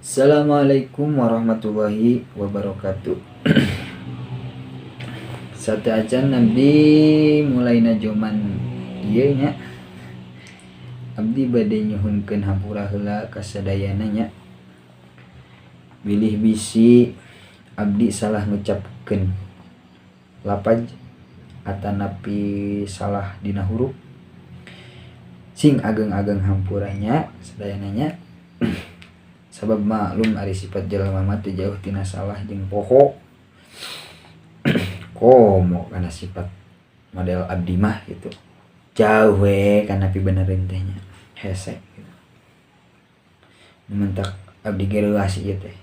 Assalamualaikum warahmatullahi wabarakatuh. Sateuacan abdi mulai najoman ieu nya. Abdi bade nyuhunkeun hampura heula ka sadayana nya. Bilih bisi abdi salah ngucapkeun lapaj atanapi salah dina huruf. Sing ageng-ageng hampura nya sadayana nya. Sabab maklum ari sifat jelema mah teu jauh tina salah jeung poho. Komo kana sifat model abdi mah gitu. Jauh we kana pibenereun teh nya. Hese gitu. Nu mentak abdi ge reuas ieu teh.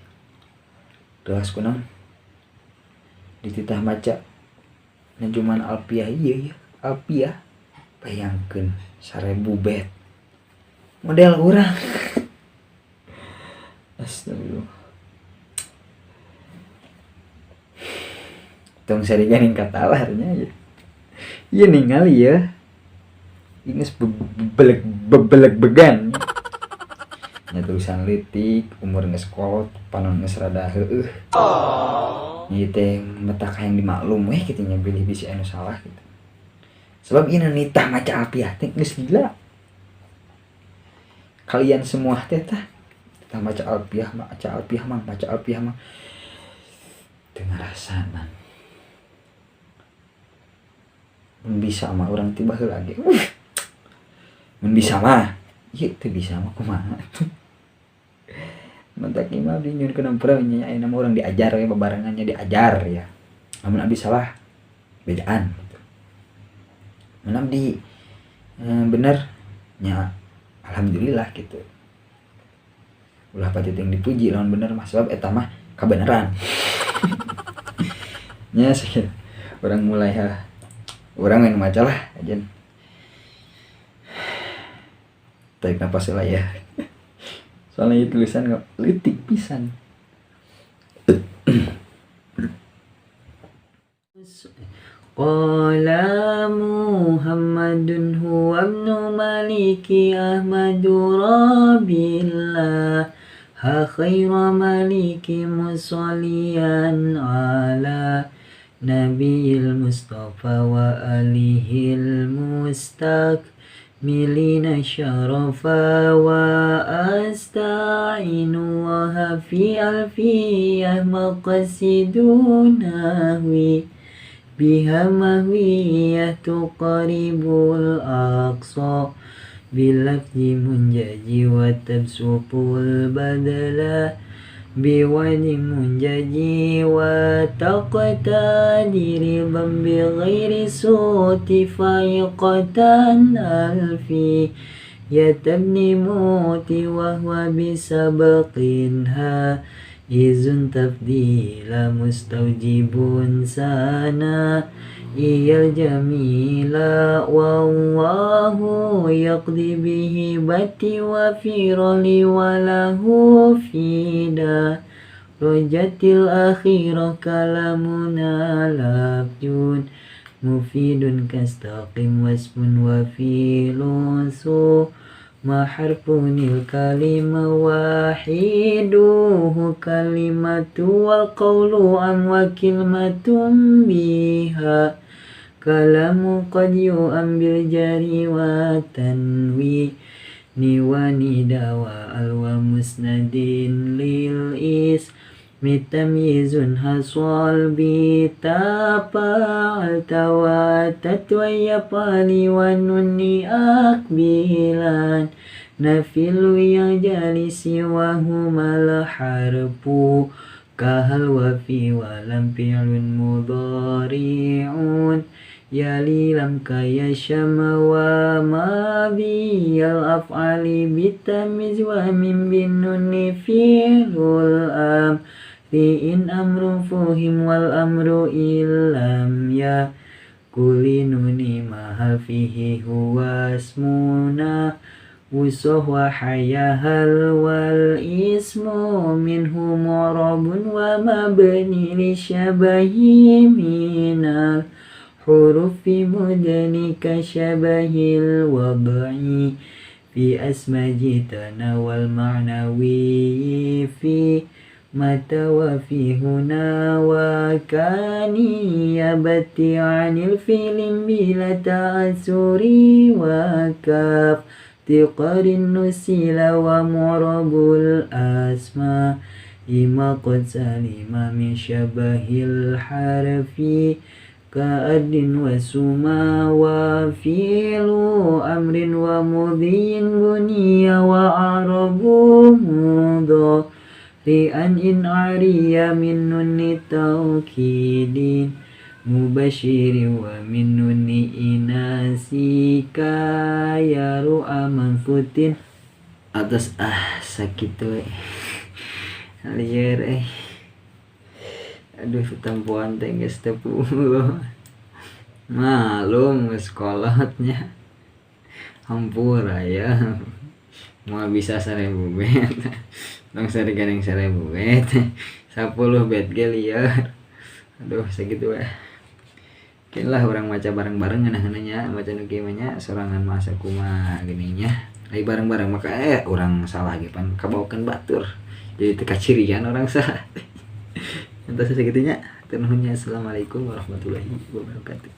Reuas kunaon? Dititah maca najuman alfiah ieu ya, alfiah. Bayangkeun 1000 bet. Model urang. Astagfirullah. Tong sariganing katalar nya ya. Ieu ningali ya. Geus bebelek bebelek began. Nya tulisan leutik, umur geus kolot, panon geus rada heueuh. Ieu teh matak hayang dimaklum weh kitu nya bilih bisi anu salah gitu. Sebab ieu nitah maca alfiah teh geus gila. Kalian semua teh tah tah maca alfiah, maca alfiah mah, maca alfiah mah. Teu ngarasana. Mun bisa mah urang ti baheula ge. Mun bisa mah, ieu teu bisa mah kumaha. Mantak ieu mah abdi nyuhunkeun hampura nya ayeuna mah urang diajar we babarengan nya diajar ya. Lamun abdi salah bejaan gitu. Mun abdi bener nya alhamdulillah gitu. Ulah pati teuing dipuji lamun bener mah sebab eta mah kabeneran. Nya sih urang mulai ha. Urang main maca lah ajen. Tarik napas lah ya. Soalnya itu tulisan nggak leutik pisan. Qala Muhammadun huwa ibnu Maliki Ahmadu Rabbillah ha khaira maliki musalliyan ala nabiyil mustafa wa alihil mustakmilina syarafa wa asta'inullaha fi alfiyah maqasidunahwi biha mahwiyah tuqaribul aqsa bilafzi munjaji wa tabsuqul badala biwadi munjaji wa taqtadiri bam bighairi suti faiqatan alfi yatabni muti wa huwa bisabqin ha izun tafdila mustawjibun sana iyal jamila wallahu yaqdi bihi bati wa firali walahu fida rojatil akhirah kalamuna labjun mufidun kastaqim wasmun wa filun su ma harfunil kalima wahiduhu kalimatu wal qawlu am wa kilmatum biha kalamu qad yu'am bil jari wa tanwi ni wa nida wa al wa musnadin lil is mitamyizun haswal bi tafa'al tawatat wa yafali wa nunni akbilan nafilu yang jalisi wa humal harfu kahal wa fi wa lam fi'lun mudhari'un yali lam kaya syama wa ma biyal af'ali bitamiz wa min bin nuni fi'lul am fi in amru fuhim wal amru illam ya kuli nuni mahal fihi huwa ismuna wusuh wa hayahal wal ismu minhu mu'rabun wa mabni li syabahi minal hurufi mudni ka syabahil wad'i في أسمى جئتنا والمعنوي في متى وفي هنا وكان يبتي عن الفيل بلا تأثر وكاف تقر نسيل ومعرب الأسماء إما قد سلم من شبه الحرف كأرض وسما وفعل أمر ومضي بني وأعرب مضارعا إن عري من نون توكيد مبشر ومن نون إناسك يرؤى منفوت atas ah sakitu we lieur eh. Aduh, tempoan teh geus teu malum geus kolotnya, hampura ya. Moal bisa 1000 bet, tong seri gandeng 1000 bet, 10 bet ge lieur. Aduh, sakitu we. Keun lah urang maca bareng-bareng ngeunah nya, maca nu kieu mah nya. Sorangan mah asa kumaha geuning nya, ai bareng-bareng maka urang salah ge pan kabawakeun batur, jadi teu kacirian urang salah. Entos sakitu nya, hatur nuhun nya. Assalamualaikum warahmatullahi wabarakatuh.